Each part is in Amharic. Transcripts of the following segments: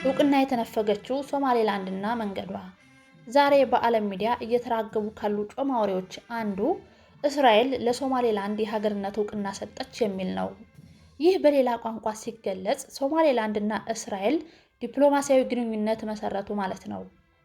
እውቅና የተነፈገችው ሶማሌላንድና መንገዷ። ዛሬ በዓለም ሚዲያ እየተራገቡ ካሉ ጮማ ወሬዎች አንዱ እስራኤል ለሶማሌላንድ የሀገርነት እውቅና ሰጠች የሚል ነው። ይህ በሌላ ቋንቋ ሲገለጽ ሶማሌላንድና እስራኤል ዲፕሎማሲያዊ ግንኙነት መሰረቱ ማለት ነው።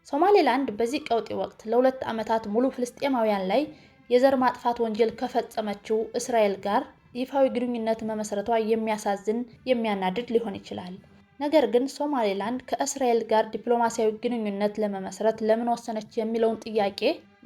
ሶማሌላንድ በዚህ ቀውጢ ወቅት ለ2 ዓመታት ሙሉ ፍልስጤማውያን ላይ የዘር ማጥፋት ወንጀል ከፈጸመችው እስራኤል ጋር ይፋዊ ግንኙነት መመስረቷ የሚያሳዝን፣ የሚያናድድ ሊሆን ይችላል። ነገር ግን ሶማሌላንድ ከእስራኤል ጋር ዲፕሎማሲያዊ ግንኙነት ለመመስረት ለምን ወሰነች የሚለውን ጥያቄ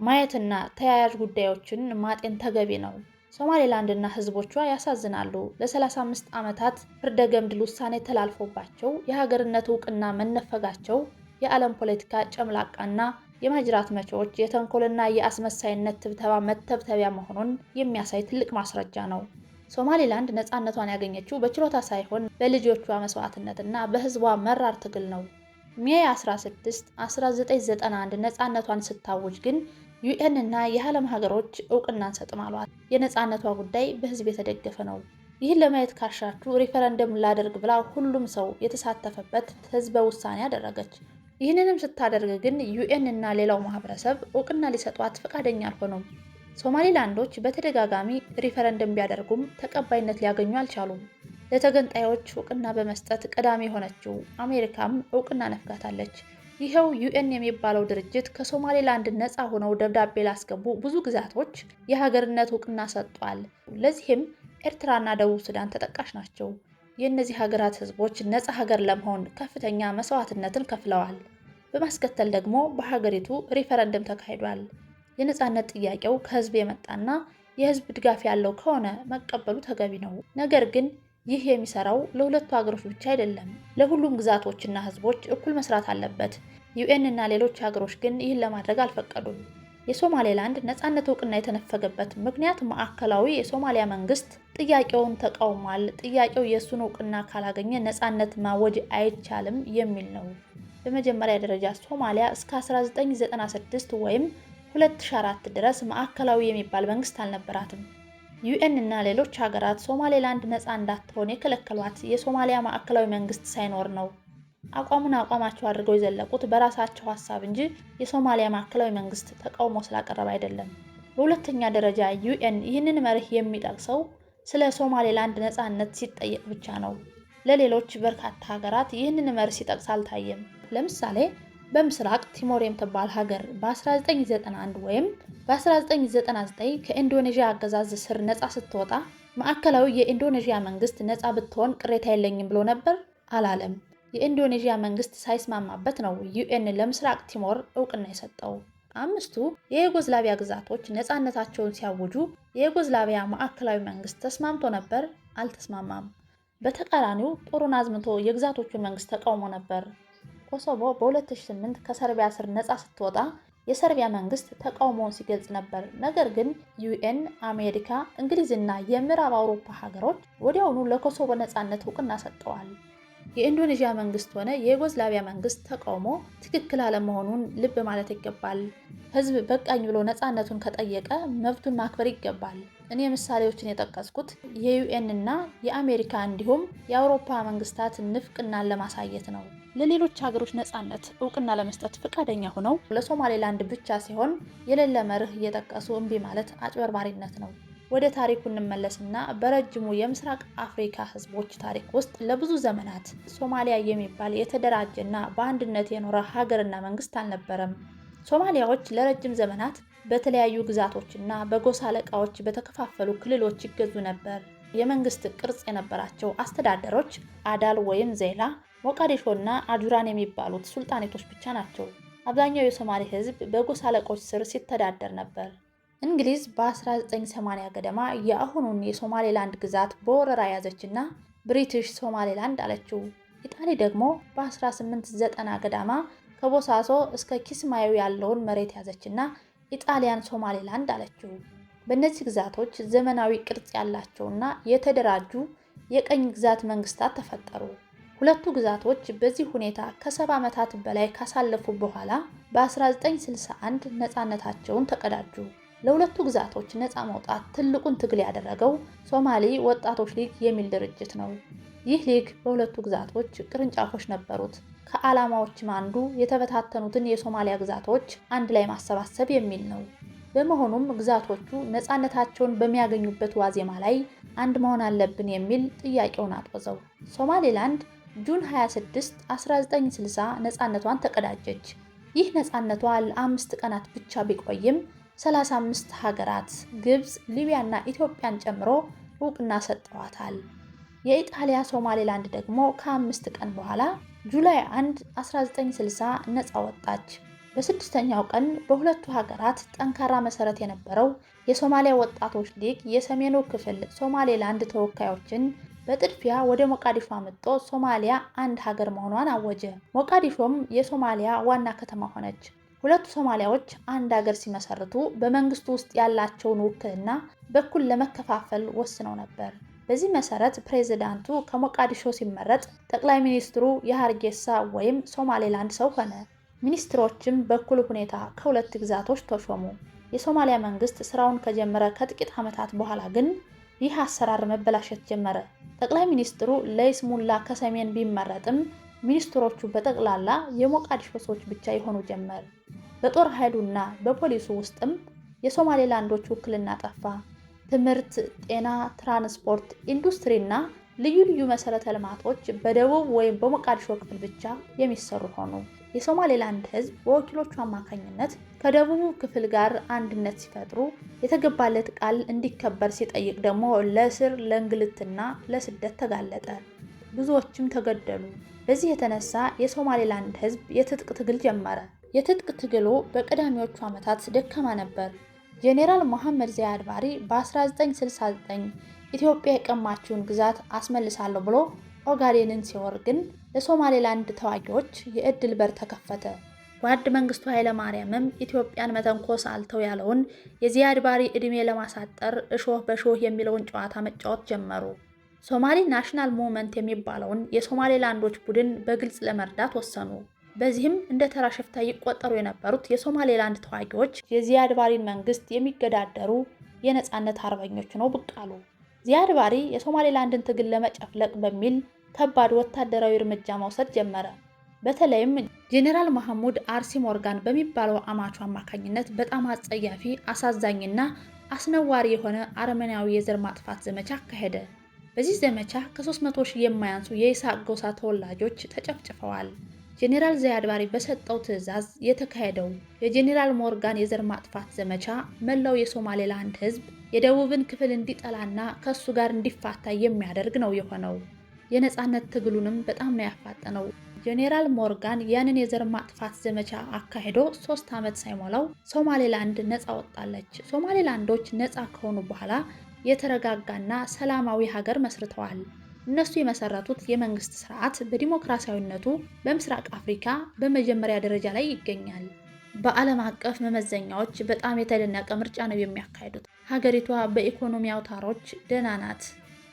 ማየትና ተያያዥ ጉዳዮችን ማጤን ተገቢ ነው። ሶማሌላንድና ሕዝቦቿ ያሳዝናሉ። ለ35 ዓመታት ፍርደ ገምድል ውሳኔ ተላልፎባቸው የሀገርነት እውቅና መነፈጋቸው የዓለም ፖለቲካ ጨምላቃና የማጅራት መቺዎች የተንኮልና የአስመሳይነት ትብተባ መተብተቢያ መሆኑን የሚያሳይ ትልቅ ማስረጃ ነው። ሶማሌላንድ ነፃነቷን ያገኘችው በችሮታ ሳይሆን በልጆቿ መስዋዕትነትና በህዝቧ መራር ትግል ነው። May 16 1991 ነፃነቷን ስታውጅ ግን UN እና የዓለም ሀገሮች እውቅና አንሰጥም አሏት። የነፃነቷ ጉዳይ በህዝብ የተደገፈ ነው። ይህን ለማየት ካሻችሁ ሪፈረንደም ላደርግ ብላ ሁሉም ሰው የተሳተፈበት ህዝበ ውሳኔ አደረገች። ይህንንም ስታደርግ ግን UN እና ሌላው ማህበረሰብ እውቅና ሊሰጧት ፈቃደኛ አልሆኑም። ሶማሊላንዶች በተደጋጋሚ ሪፈረንደም ቢያደርጉም ተቀባይነት ሊያገኙ አልቻሉም። ለተገንጣዮች እውቅና በመስጠት ቀዳሚ የሆነችው አሜሪካም እውቅና ነፍጋታለች። ይኸው UN የሚባለው ድርጅት ከሶማሌላንድ ነፃ ሆነው ደብዳቤ ላስገቡ ብዙ ግዛቶች የሀገርነት እውቅና ሰጥቷል። ለዚህም ኤርትራና ደቡብ ሱዳን ተጠቃሽ ናቸው። የእነዚህ ሀገራት ህዝቦች ነፃ ሀገር ለመሆን ከፍተኛ መስዋዕትነትን ከፍለዋል። በማስከተል ደግሞ በሀገሪቱ ሪፈረንደም ተካሂዷል። የነፃነት ጥያቄው ከህዝብ የመጣና የህዝብ ድጋፍ ያለው ከሆነ መቀበሉ ተገቢ ነው። ነገር ግን ይህ የሚሰራው ለሁለቱ ሀገሮች ብቻ አይደለም። ለሁሉም ግዛቶችና ህዝቦች እኩል መስራት አለበት። UN እና ሌሎች ሀገሮች ግን ይህን ለማድረግ አልፈቀዱም። የሶማሌላንድ ነፃነት እውቅና የተነፈገበት ምክንያት ማዕከላዊ የሶማሊያ መንግስት ጥያቄውን ተቃውሟል፣ ጥያቄው የእሱን እውቅና ካላገኘ ነፃነት ማወጅ አይቻልም የሚል ነው። በመጀመሪያ ደረጃ ሶማሊያ እስከ 1996 ወይም 2004 ድረስ ማዕከላዊ የሚባል መንግስት አልነበራትም። UN እና ሌሎች ሀገራት ሶማሌላንድ ነፃ እንዳትሆን የከለከሏት የሶማሊያ ማዕከላዊ መንግስት ሳይኖር ነው። አቋሙን አቋማቸው አድርገው የዘለቁት በራሳቸው ሀሳብ እንጂ የሶማሊያ ማዕከላዊ መንግስት ተቃውሞ ስላቀረበ አይደለም። በሁለተኛ ደረጃ UN ይህንን መርህ የሚጠቅሰው ስለ ሶማሌላንድ ነፃነት ሲጠየቅ ብቻ ነው። ለሌሎች በርካታ ሀገራት ይህንን መርህ ሲጠቅስ አልታየም። ለምሳሌ በምስራቅ ቲሞር የምትባል ሀገር በ1991 ወይም በ1999 ከኢንዶኔዥያ አገዛዝ ስር ነፃ ስትወጣ ማዕከላዊ የኢንዶኔዥያ መንግስት ነፃ ብትሆን ቅሬታ የለኝም ብሎ ነበር? አላለም። የኢንዶኔዥያ መንግስት ሳይስማማበት ነው UN ለምስራቅ ቲሞር እውቅና የሰጠው። አምስቱ የዩጎዝላቪያ ግዛቶች ነፃነታቸውን ሲያውጁ የዩጎዝላቪያ ማዕከላዊ መንግስት ተስማምቶ ነበር? አልተስማማም። በተቃራኒው ጦሩን አዝምቶ የግዛቶቹን መንግስት ተቃውሞ ነበር። ኮሶቮ በ2008 ከሰርቢያ ስር ነፃ ስትወጣ የሰርቢያ መንግስት ተቃውሞውን ሲገልጽ ነበር። ነገር ግን UN፣ አሜሪካ፣ እንግሊዝና የምዕራብ አውሮፓ ሀገሮች ወዲያውኑ ለኮሶቮ ነፃነት እውቅና ሰጥተዋል። የኢንዶኔዥያ መንግስት ሆነ የዩጎዝላቪያ መንግስት ተቃውሞ ትክክል አለመሆኑን ልብ ማለት ይገባል። ህዝብ በቃኝ ብሎ ነፃነቱን ከጠየቀ መብቱን ማክበር ይገባል። እኔ ምሳሌዎችን የጠቀስኩት የ UN እና የአሜሪካ እንዲሁም የአውሮፓ መንግስታት ንፍቅናን ለማሳየት ነው። ለሌሎች ሀገሮች ነፃነት እውቅና ለመስጠት ፈቃደኛ ሆነው ለሶማሌላንድ ብቻ ሲሆን የሌለ መርህ እየጠቀሱ እምቢ ማለት አጭበርባሪነት ነው። ወደ ታሪኩ እንመለስና በረጅሙ የምስራቅ አፍሪካ ህዝቦች ታሪክ ውስጥ ለብዙ ዘመናት ሶማሊያ የሚባል የተደራጀና በአንድነት የኖረ ሀገርና መንግስት አልነበረም። ሶማሊያዎች ለረጅም ዘመናት በተለያዩ ግዛቶችና በጎሳ አለቃዎች በተከፋፈሉ ክልሎች ይገዙ ነበር። የመንግስት ቅርጽ የነበራቸው አስተዳደሮች አዳል ወይም ዘይላ፣ ሞቃዲሾና አጁራን የሚባሉት ሱልጣኔቶች ብቻ ናቸው። አብዛኛው የሶማሌ ህዝብ በጎሳ አለቆች ስር ሲተዳደር ነበር። እንግሊዝ በ1980 ገደማ የአሁኑን የሶማሌላንድ ግዛት በወረራ ያዘችና ብሪቲሽ ሶማሌላንድ አለችው። ኢጣሊ ደግሞ በ1890 ገደማ ከቦሳሶ እስከ ኪስማዮ ያለውን መሬት ያዘችና ኢጣሊያን ሶማሌላንድ አለችው። በእነዚህ ግዛቶች ዘመናዊ ቅርጽ ያላቸውና የተደራጁ የቅኝ ግዛት መንግስታት ተፈጠሩ። ሁለቱ ግዛቶች በዚህ ሁኔታ ከ70 ዓመታት በላይ ካሳለፉ በኋላ በ1961 ነፃነታቸውን ተቀዳጁ። ለሁለቱ ግዛቶች ነፃ መውጣት ትልቁን ትግል ያደረገው ሶማሊ ወጣቶች ሊግ የሚል ድርጅት ነው። ይህ ሊግ በሁለቱ ግዛቶች ቅርንጫፎች ነበሩት። ከዓላማዎችም አንዱ የተበታተኑትን የሶማሊያ ግዛቶች አንድ ላይ ማሰባሰብ የሚል ነው። በመሆኑም ግዛቶቹ ነፃነታቸውን በሚያገኙበት ዋዜማ ላይ አንድ መሆን አለብን የሚል ጥያቄውን አጦዘው። ሶማሌላንድ June 26 1960 ነፃነቷን ተቀዳጀች። ይህ ነፃነቷ ለ5 ቀናት ብቻ ቢቆይም 35 ሀገራት ግብፅ፣ ሊቢያና ኢትዮጵያን ጨምሮ እውቅና ሰጥተዋታል። የኢጣሊያ ሶማሌላንድ ደግሞ ከ5 ቀን በኋላ July 1 1960 ነፃ ወጣች። በስድስተኛው ቀን በሁለቱ ሀገራት ጠንካራ መሰረት የነበረው የሶማሊያ ወጣቶች ሊግ የሰሜኑ ክፍል ሶማሌላንድ ተወካዮችን በጥድፊያ ወደ ሞቃዲሾ አምጥቶ ሶማሊያ አንድ ሀገር መሆኗን አወጀ። ሞቃዲሾም የሶማሊያ ዋና ከተማ ሆነች። ሁለቱ ሶማሊያዎች አንድ ሀገር ሲመሰርቱ በመንግስቱ ውስጥ ያላቸውን ውክልና በኩል ለመከፋፈል ወስነው ነበር። በዚህ መሰረት ፕሬዝዳንቱ ከሞቃዲሾ ሲመረጥ፣ ጠቅላይ ሚኒስትሩ የሀርጌሳ ወይም ሶማሌላንድ ሰው ሆነ። ሚኒስትሮችም በኩል ሁኔታ ከሁለት ግዛቶች ተሾሙ። የሶማሊያ መንግስት ስራውን ከጀመረ ከጥቂት ዓመታት በኋላ ግን ይህ አሰራር መበላሸት ጀመረ። ጠቅላይ ሚኒስትሩ ለይስሙላ ከሰሜን ቢመረጥም ሚኒስትሮቹ በጠቅላላ የሞቃዲሾ ሰዎች ብቻ የሆኑ ጀመር። በጦር ኃይሉና በፖሊሱ ውስጥም የሶማሌላንዶች ውክልና ጠፋ። ትምህርት፣ ጤና፣ ትራንስፖርት፣ ኢንዱስትሪና ልዩ ልዩ መሰረተ ልማቶች በደቡብ ወይም በሞቃዲሾ ክፍል ብቻ የሚሰሩ ሆኑ። የሶማሌላንድ ሕዝብ በወኪሎቹ አማካኝነት ከደቡቡ ክፍል ጋር አንድነት ሲፈጥሩ የተገባለት ቃል እንዲከበር ሲጠይቅ ደግሞ ለእስር፣ ለእንግልትና ለስደት ተጋለጠ። ብዙዎችም ተገደሉ። በዚህ የተነሳ የሶማሌላንድ ሕዝብ የትጥቅ ትግል ጀመረ። የትጥቅ ትግሉ በቀዳሚዎቹ ዓመታት ደካማ ነበር። ጄኔራል መሐመድ ዚያድ ባሪ በ1969 ኢትዮጵያ የቀማችውን ግዛት አስመልሳለሁ ብሎ ኦጋዴንን ሲወር ግን ለሶማሌላንድ ተዋጊዎች የእድል በር ተከፈተ። ጓድ መንግስቱ ኃይለማርያምም ኢትዮጵያን መተንኮስ አልተው ያለውን የዚያድ ባሪ ዕድሜ ለማሳጠር እሾህ በሾህ የሚለውን ጨዋታ መጫወት ጀመሩ። Somali National Movement የሚባለውን የሶማሌላንዶች ቡድን በግልጽ ለመርዳት ወሰኑ። በዚህም እንደ ተራ ሽፍታ ይቆጠሩ የነበሩት የሶማሌላንድ ተዋጊዎች የዚያድ ባሪን መንግስት የሚገዳደሩ የነፃነት አርበኞች ነው ብቅ አሉ። ዚያድ ባሪ የሶማሌላንድን ትግል ለመጨፍለቅ በሚል ከባድ ወታደራዊ እርምጃ መውሰድ ጀመረ። በተለይም ጄኔራል መሐሙድ አርሲ ሞርጋን በሚባለው አማቹ አማካኝነት በጣም አጸያፊ፣ አሳዛኝና አስነዋሪ የሆነ አረመኔያዊ የዘር ማጥፋት ዘመቻ አካሄደ። በዚህ ዘመቻ ከ300 ሺህ የማያንሱ የኢሳቅ ጎሳ ተወላጆች ተጨፍጭፈዋል። ጄኔራል ዚያድ ባሪ በሰጠው ትዕዛዝ የተካሄደው የጄኔራል ሞርጋን የዘር ማጥፋት ዘመቻ መላው የሶማሌላንድ ሕዝብ የደቡብን ክፍል እንዲጠላና ከሱ ጋር እንዲፋታ የሚያደርግ ነው የሆነው። የነፃነት ትግሉንም በጣም ነው ያፋጠነው። ጄኔራል ሞርጋን ያንን የዘር ማጥፋት ዘመቻ አካሂዶ 3 ዓመት ሳይሞላው ሶማሌላንድ ነፃ ወጣለች። ሶማሌላንዶች ነፃ ከሆኑ በኋላ የተረጋጋና ሰላማዊ ሀገር መስርተዋል። እነሱ የመሰረቱት የመንግስት ስርዓት በዲሞክራሲያዊነቱ በምስራቅ አፍሪካ በመጀመሪያ ደረጃ ላይ ይገኛል። በዓለም አቀፍ መመዘኛዎች በጣም የተደነቀ ምርጫ ነው የሚያካሂዱት። ሀገሪቷ በኢኮኖሚ አውታሮች ደህና ናት።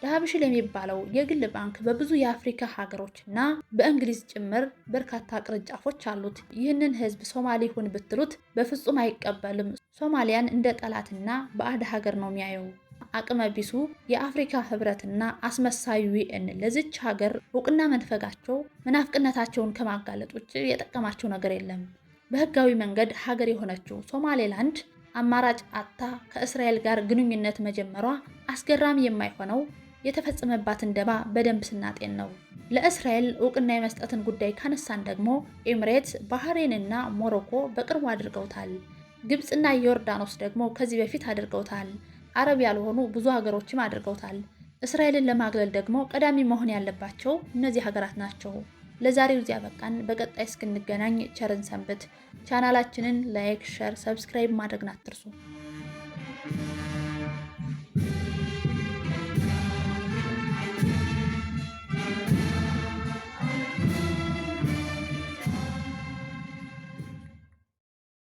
ዳሃብሽል የሚባለው የግል ባንክ በብዙ የአፍሪካ ሀገሮች እና በእንግሊዝ ጭምር በርካታ ቅርንጫፎች አሉት። ይህንን ህዝብ ሶማሊ ሁን ብትሉት በፍጹም አይቀበልም። ሶማሊያን እንደ ጠላትና ባዕድ ሀገር ነው የሚያየው። አቅመ ቢሱ የአፍሪካ ህብረትና አስመሳዩ UN ለዚች ሀገር እውቅና መንፈጋቸው መናፍቅነታቸውን ከማጋለጥ ውጭ የጠቀማቸው ነገር የለም። በህጋዊ መንገድ ሀገር የሆነችው ሶማሌላንድ አማራጭ አጥታ ከእስራኤል ጋር ግንኙነት መጀመሯ አስገራሚ የማይሆነው የተፈጸመባትን ደባ በደንብ ስናጤን ነው። ለእስራኤል እውቅና የመስጠትን ጉዳይ ካነሳን ደግሞ ኤምሬትስ፣ ባህሬንና ሞሮኮ በቅርቡ አድርገውታል። ግብፅና ዮርዳኖስ ደግሞ ከዚህ በፊት አድርገውታል። አረብ ያልሆኑ ብዙ ሀገሮችም አድርገውታል። እስራኤልን ለማግለል ደግሞ ቀዳሚ መሆን ያለባቸው እነዚህ ሀገራት ናቸው። ለዛሬው እዚያ በቃን። በቀጣይ እስክንገናኝ ቸርን ሰንብት። ቻናላችንን like፣ share፣ subscribe ማድረግን አትርሱ።